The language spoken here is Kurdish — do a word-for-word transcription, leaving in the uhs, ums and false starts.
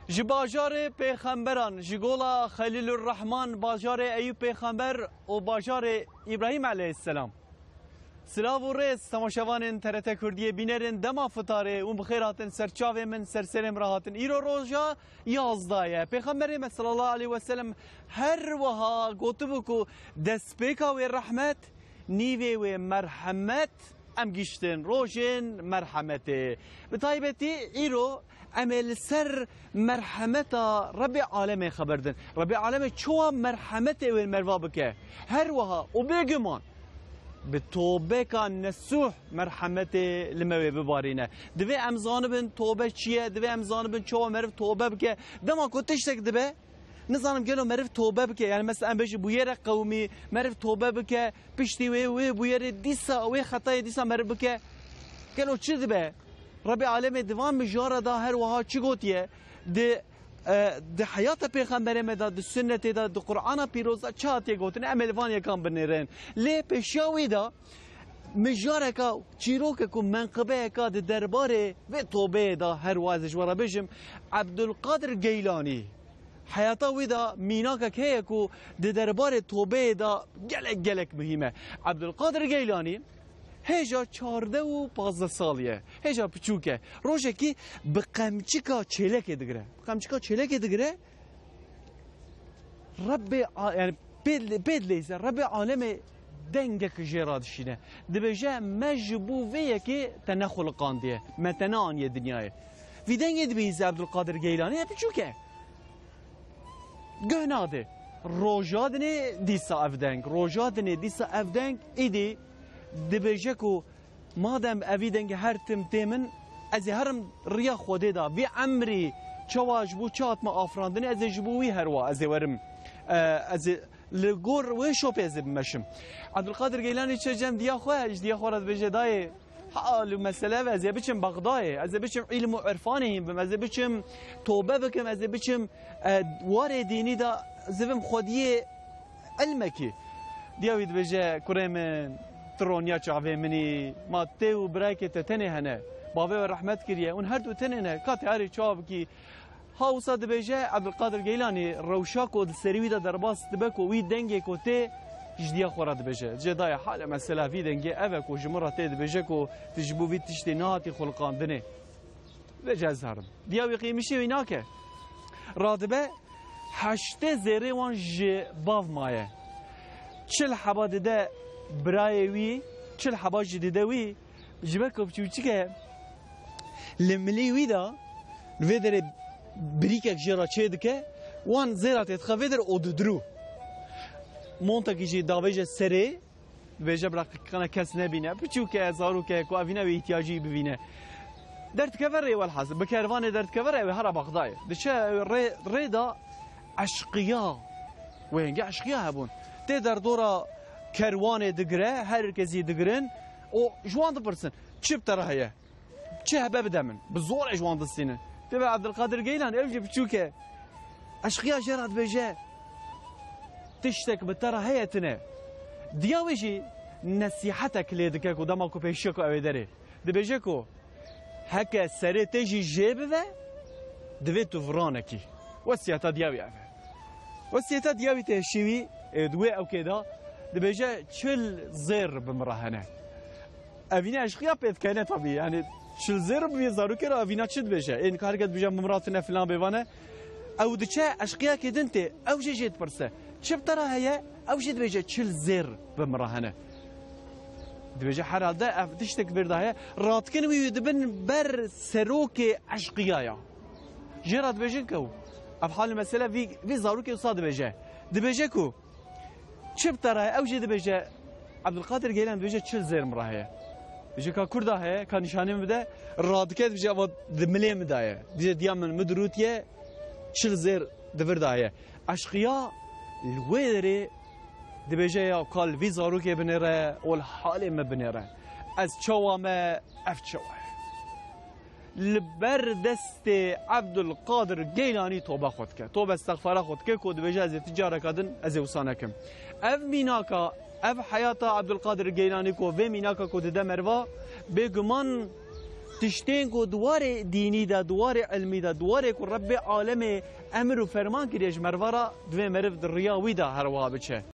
Ji bajarê pêxemberan, ji gola Xelîlurrehman, bajarê Eyûb Pêxember û bajarê Îbrahîm eleyhisselam. Silav û rêz temaşevanên T R T Kurdiyê, bînerên dema fitarê û bi xêr hatin ser çavê min, ser serê min re hatin. Îro roja yazdeh ye. Pêxemberê me sallallahu aleyhi ve sellem her wiha gotibû ku destpêka wê rehmet, nîvê wê merhemet, em giştin rojên merhemetê. Bi taybetî îro em ê li ser merhemeta Rebbê Alemê xeber din. Rebbê Alemê çawa merhemetê wê merva bike? Her wiha û bêguman bi tobeka nesûh merhemetê li me wê bibarîne. Divê em zanibin tobe çi ye, divê em zanibin çawa meriv tobe bike. Dema ku tiştek dibe, nizanim gelo meriv tobe bike. Yani mesela em bêjin bûyerek qewimî, meriv tobe bike, piştî wê, wê bûyerê dîsa, wê xetayê dîsa meriv bike. Gelo çi dibe? Rebbê Alemê di van mijara da her wiha çi gotiye? Di, e, di heyata Pêxemberê me de, di sunnetê de, di Qur'ana Pîroz de çi hatiye gotin? Em ê li van yekan binêrin. Lê pêşiya wî de mijareka, çîrokek û menqibeyeka di derbarê vê tobeyê de her wiha ez ê ji we re bêjim, Ebdulqadir Geylanî. Heyata wî de mînakek heye ku di derbarê tobeyê de gelek gelek muhîm e. Ebdulqadir Geylanî hêja çardeh û pazdeh salî ye. Hêja piçûk e. Rojekî bi qemçika çêlekê digire. Bi qemçika çêlekê digire. Rebbê a-, yani pê, pê dileyze, Rebbê Alemê dengek jê re dişîne. Dibêje, me ji bo vê yekê te nexuliqandiye, me te neaniye dinyayê. Vî dengê dibihîze Ebdulqadir Geylanî, e, piçûk e. Guh nade. Roja dinê dîsa ev deng, roja dinê dîsa ev deng, îdî dibêje ku madem evî dengê her tim tê min, ez ê herim riya Xwedê de, vî emrî çawa ji bo çi hatime afirandinê, ez ê ji bo wî herwa ez ê werim. E, ez ê li gor wê şopê ez ê bimeşim. Ebdulqadir Geylanî çe cem diya xwe, ji diya xwe re dibêje, dayê, hal û mesele ev, ez ê biçim Bexdayê, ez ê biçim îlim û irfanê hîn bim, ez ê biçim tobe bikim, ez ê biçim, e, warê dînî de zivim xwediyê ilmekî. Diya wî dibêje, kurê min, tu roniya çavê min î, ma tê û birayekê te tenê hene, bavê we rehmet kiriye, hûn her du tenê ne, ka tê erê çawa bikî, Ha wisa dibêje Ebdulqadir Geylanî, rewşa ku di serî wî de derbas dibe ku wî dengê ku tê ji diya xwe re dibêje. Dibêje, dayê, halê mesela vî dengê ev e ku ji min re tê, dibêje ku tu ji bo vî tiştê nehatî xuliqandinê. Dibêje, ez herim. Diya wî qîmişê wî nake. Radibe, heştê zêrê wan ji bav maye. Çil heba dide birayê wî, çil heba jî dide wî, Ji ber ku piçûçik e, li milê wî de, li vê derê birîkek jê re çê dike, wan zêra tê dixe vê derê û didirû. Montekî jî davêje serê, dibêje bira qana kes nebîne. Piçûk e, zarok e, ku evîne wê îhtiyacî bibîne. Derdikeve rê welhasil, bi kervanê derdikeve rê, ew ê hera Bexdayê. Diçe rê, rê de eşqiya, wê hingê eşqiya hebûn. Tê derdora kerwanê digire, her kesî digirin û ji wan dipirsin. Çi bi te re heye? Çi hebe bide min? Bi zorê ji wan distînin. Tê ve Ebdulkadir Geylan, ev jî piçûk e. Eşqiya jê re dibêje, tiştek bi te re heye tune. Diya wê jî nesîhetek lê dike ku dema ku pêşiya ku ew ê derê. Dibêje ku heke serê te jî jê bive, divê tu viranekî. Wesiyeta diya wî ev e. Wesiyeta diya wî tê şîwî, ê, di wê ewkê de dibêje, çil zêr bi min re hene. Evîna eşqiya pê dikene tabî. Yani çil zêr bi vê zarokê re evîna çi dibêje? Ê, nika herke dibêje bi min re tune filan bêvane. Ew diçe eşqiyakê din tê. Ew jê jê dipirse. Çi bi te re heye? Ew jê dibêje çil zêr bi min re hene. Dibêje herhalde ev tiştek vêr de heye. Radikin wî dibin ber serokê eşqiya ya. Jê re dibêjin ku ev hal mesele vî, vî zarokê wisa dibêje. Dibêje ku çi bi te re heye? Ew jê dibêje, Ebdulkadir Geylan dibêje çil zêr min re heye. Dibêje ka kurda heye, ka nîşanê min bide, radike dibêje eva di milê min de ye. Dibêje diya min, min dirûtiye, çil zêr di vir de heye. Eşqiya li wê derê dibêje ya ka li vî zarokê binêre û li halê me binêre. Ez çawa me, ev çawa ye? Li ber destê Ebdulkadir Geylanî tobe xwe dike. Tobe estexfara xwe dike ku dibêje ez ê ti careka din ez ê wisa nekim. Ev mînaka, ev heyata Ebdulkadir Geylanî ku vê mînaka ku dide meriva, bêguman Tiştên ku di warê dînî de, di warê ilmî de, di warê ku Rebbê alemê emir û ferman kiriye ji merve re, divê meriv di riya wî de her wiha biçe.